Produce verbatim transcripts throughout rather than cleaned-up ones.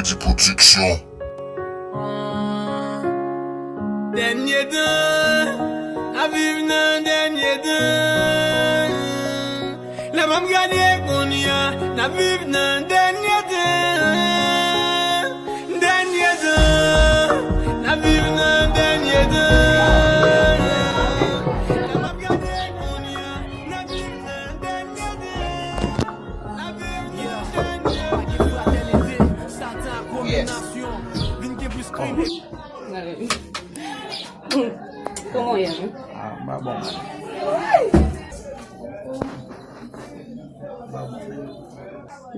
Ti pwodiksyon. Dènye tan, n ap viv nan dènye tan. Lè m ap gade kounye a, n ap viv nan dènye tan. Dènye tan, n ap viv nan dènye tan. Lè m ap gade kounye a, n ap viv nan dènye tan. N ap viv nan dènye tan. Yes. Kòman w ye menm? Ah, m pa bon, man. M pa bon, man.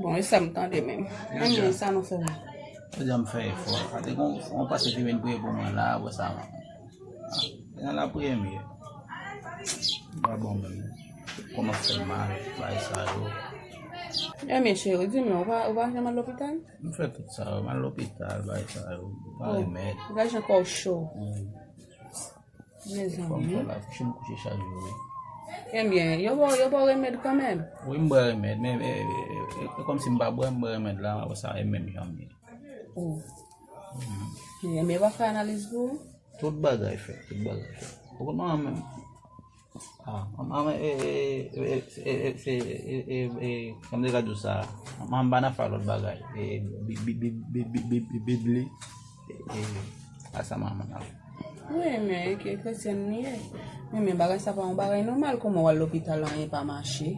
Bon, e sa m tande menm. Menm sa nou fè la. Jodi a m fè efò. Sa te gon, gon pastè te vin priye pou mwen la, apre sa, ah, nan lapriyè m ye. M pa bon, man. Kòman fè mal, bagay sa yo. Ebyen, cheri, di m non, ou pa, ou pa janm al lopital? M fè tout sa yo, m al lopital, bagay sa yo, m pran remèd. Gade jan kò w cho. Wi. Mezanmi. Fò m fè la, kouche m kouche chak jou, wi. Ebyen, yo ba w, yo ba w remèd kanmenm? Wi, m bwè remèd, men e, e, e, e, e kòmsi m pa bwè, m bwè remèd la, apre sa, e menm jan m ye. Oh. Mhm. Ebyen, yo pa fè analiz pou ou? Tout bagay fèt, tout bagay fèt. Ou konn manman m menm? Ah, manman m, e, e, e, e, e, se, e, e, e, e, kòm te ka di w sa, manman m pa nan fè lòt bagay. E, bi, bi, bi, bib li, e, e, a sa manman m nan fè. Wi, men, e ke kretyèn li ye. Men, men bagay sa pa yon bagay nòmal, kòman w al lopital, anyen pa mache?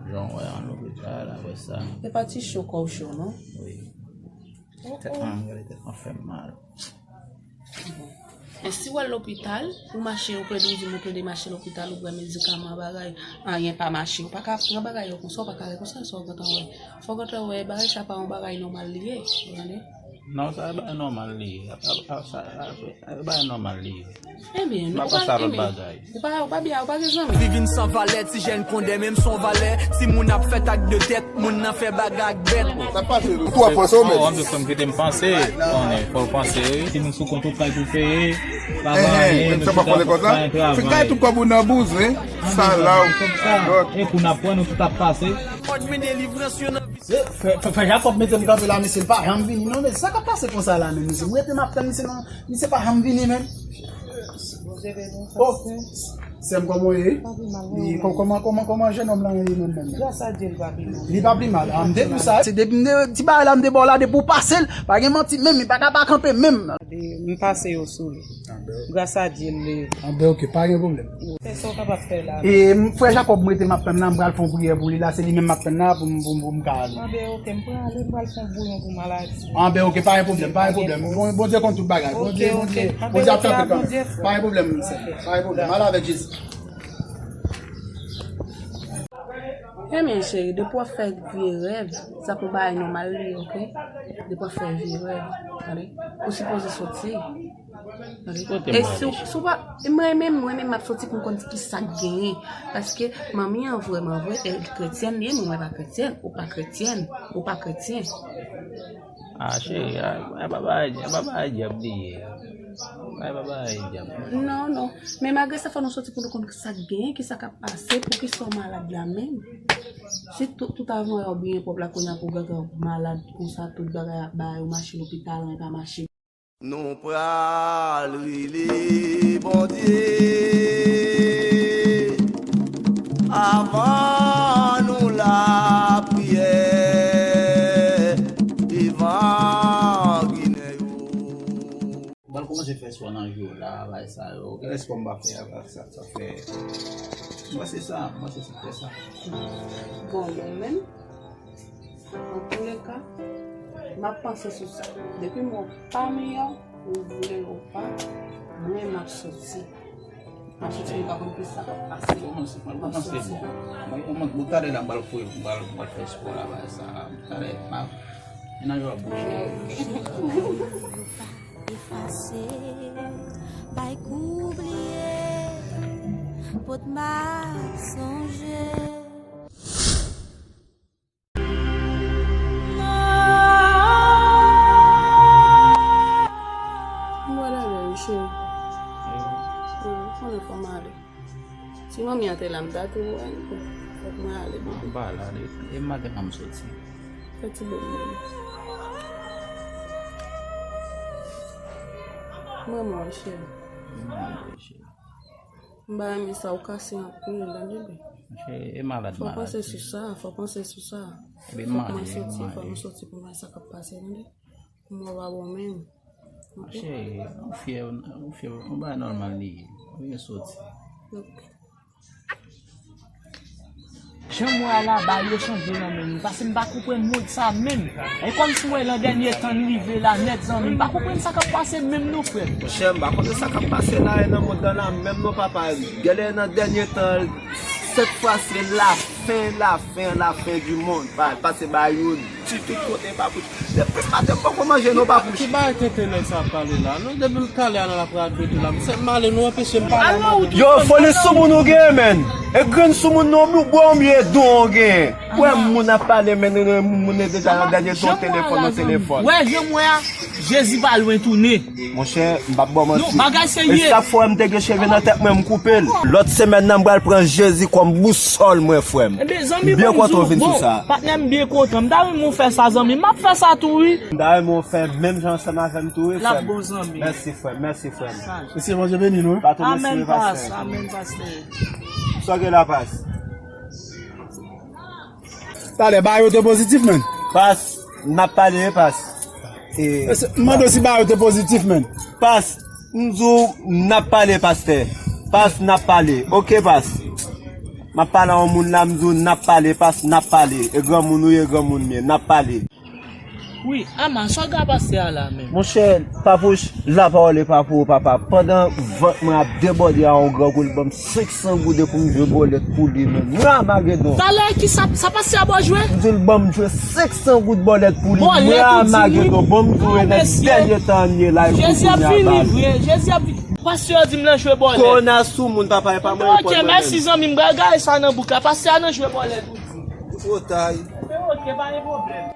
Jan w wè an lopital, apre sa. E pa ti cho kò w cho, non? Wi. Oh, tèt mwen, gade tèt mwen fè m mal. Bon. Men si w al lopital, ou mache, ou plede, ou di m ou plede mache lopital, ou pran medikaman, bagay, anyen pa mache. Ou pa ka pran bagay yo konsa, ou pa ka rekonsa sa w gentan wè. Fò w gentan wè, bagay sa pa yon bagay nòmal li ye, ou tande? Non, sa pa bagay nòmal li ye. A, a, a, sa, a, a, a, bagay nòmal li ye. Ebyen, m pa panse a lòt bagay. Ou pa, ou pa byen, ou pa gen zanmi. Vi vin san valè, ti jèn kondè, menm son valè. Timoun ap fèt ak de tèt, moun nan fè bagay ak bèt. Sa pase, tou ap panse w menm. An, an, fò m kite m panse. Konnen, fò w panse, wi. Si nou sou kont ou kay pou peye, pa gen anyen, nou tout ap pa gen travay. Fè kay tout kòb ou nan bouz, wi. Sa la w. E kou n ap pran, nou tout ap pase. Fè, fè, fè Jakòb mete m kanpe la, mesye, l pa janm vini, non, men sa k ap pase konsa la, menm, mesye? M rete, m ap tann, mesye, non. Misye pa janm vini menm. Oh, sè m, kòman w ye? Kò-, kòman, kòman, kòman jennonm lan ye menm, menm? Gras a Dye, li pa pi mal. Li pa pi mal. Ah, m te di w sa. Se depi m te, ti bagay la, m te ba w la, depi w pase l, pa gen manti menm, li pa ka pa kanpe menm. M pase yo sou li. Gras a Dye, li. Ah, ben, ok, pa gen pwoblèm. Fè sa w kapab fè la. E, m, frè Jakòb, m rete, m ap tann la, m pral fè yon priyè pou li la, se li menm m ap tann la pou m, pou m, pou m ka ale. Ah, ben, ok, m prale, m pral fè yon bouyon pou maladi. Ah, ben, ok, pa gen pwoblèm, pa gen pwoblèm. Bon, Bondye konn tout bagay. Bondye, Bondye, Bondye ap tann. Pa gen pwoblèm, sè. Pa gen pwoblèm. Al avèk Jezi. Ebyen, cheri, depi w ap fè vye rèv, sa pa yon bagay nòmal li ye, ok? Depi w ap fè vye rèv, tande? Ou sipoze soti. Tande? E si w, si w pa, mwen menm, mwen menm, m ap soti pou m konn ki sa k genyen. Paske manmi an vrèman vre, e kretyèn li ye, men mwen pa kretyèn, ou pa kretyèn, ou pa kretyen. Ah, cheri, a, a pa bagay, a pa bagay dyab li ye. A pa bagay dyab. Non, non. Men malgre sa, fò nou soti pou nou konn sa k genyen, ki sa k ap pase, poukisa w malad la menm. Si tout, tout avan yo byen pwòp la, kounye a pou gade w malad konsa, tout bagay ap bay, ou mache lopital, anyen pa mache. Nou pral rele Bondye avan nou lapriyè devan Ginen yo. Ou pral kòmanse fè espò nan jou la, bagay sa yo. Kèl espò m pa fè a, sa, sa fè. M panse sa, m panse sa fè sa. Bon, mwen menm, antouleka, m ap panse sou sa. Depi m wè w pa miyò, ou vle ou pa, mwen m ap soti. M ap soti, m pa konn ki sa k ap pase. Kòmanse, mwen kòmanse bon. Mwen kòmanse, bon, talè la, m pral fouye, m pral, m pral fè espò la, bagay sa. Talè, m ap, mennen yo ap bouche. Efase, bay kou bliye, pot m ap sonje. M pral ale, wi, cheri. Wi, konnen fò m ale. Si manmi an te la, m ta tou wè l. Fòk mwen ale, bebe. M pa la, e maten an m soti. Fè ti bebe. Manman, cheri. M pa renmen sa, ou kase anpil, tande byen. Cheri, e malad, malad. Fò w panse sou sa, fò w panse sou sa. Fòk mwen soti, fòk mwen soti pou m wè sa k ap pase, tande. Pou m wè w pa bon menm. Cheri, ou fyè, ou fyè, yon bagay nòmal li ye. Ou byen soti. Ok. Jan m wè a la, bagay yo chanje nan men nou, paske m pa konprann mond sa menm. E kòmsi m wè lan dènye tan n rive la nèt, zanmi, m pa konprann sa k ap pase menm non, frè m. Monchè, m pa konnen sa k ap pase la e nan mond lan la menm non, papa. Genlè nan dènye tan, sèt fwa se lafen, lafen, lafen di mond. Pa, pase bagay yo di tout kote, pa pou Depi maten m poko manje non, papouch. Ki bagay tenten nèg sa ap pale la? Non, depi talè a nan lapriyè a dwe tou la. M sèt m ale, nou anpeche m pale. Yo, foli soumoun ou genyen, menn. E grenn soumoun non, ou bwè yon byen don ou genyen. Wè moun ap pale, menn, moun deja nan dènye ton telefòn, nan telefòn. Wè, jan m wè a, Jezi pa lwen tounen. Monchè, m p ap ba w manti. Non, bagay serye. E sa k fè m te gen cheve nan tèt mwen, m koupe l. Lòt semèn nan, m pral pran Jezi kòm bousòl mwen, frè m. Ebyen, zanmi, m byen kontan w vin sou sa. Patnè, m byen kontan. M ta renmen w fè sa, zanmi. M ap fè sa tou, wi. M ta renmen w fè menm jan ansanm avè m tou, wi, frè m. L ap bon, zanmi. Mèsi, frè m. Mèsi, frè m. Mesye, Bondye beni nou, wi. Amèn, pastè. Amèn, pastè. Sa w gen la, pas? Talè, bagay yo te pozitif, menn. Pas, n ap pale, pas. E, m mande w si bagay yo te pozitif, menn. Pas, m di w, n ap pale, pastè. Pas, n ap pale. Oke, pas. M ap pale a yon moun la, m di w, n ap pale, pas, n ap pale. E granmoun ou ye, granmoun m ye, n ap pale. Wi, Ama, sa w gen a pastè a la menm? Monchè, papouch, lapawòl e pa pou ou, papa. Pandan vant mwen ap debòde a yon grangou, li ban m senk san goud pou m jwe bòlèt pou li, menn. Mwen Amagedon. Talè, ki sa, sa pastè a ba w jwe? M di l ban m jwe senk san goud bòlèt pou li. Mwen Amagedon. Bon, m di w, nan dènye tan an ye la, e pou kounye a a, Jezi ap vini vre. Jezi ap vini. Pastè a di m nan jwe bòlèt. Kona sou moun, papa, e pa mwen. Ok, mèsi, zanmi m. Bagay sa nan bouk la. Pastè a nan jwe bòlèt, ou di. Ou twò ta, wi. Ok, pa gen pwoblèm.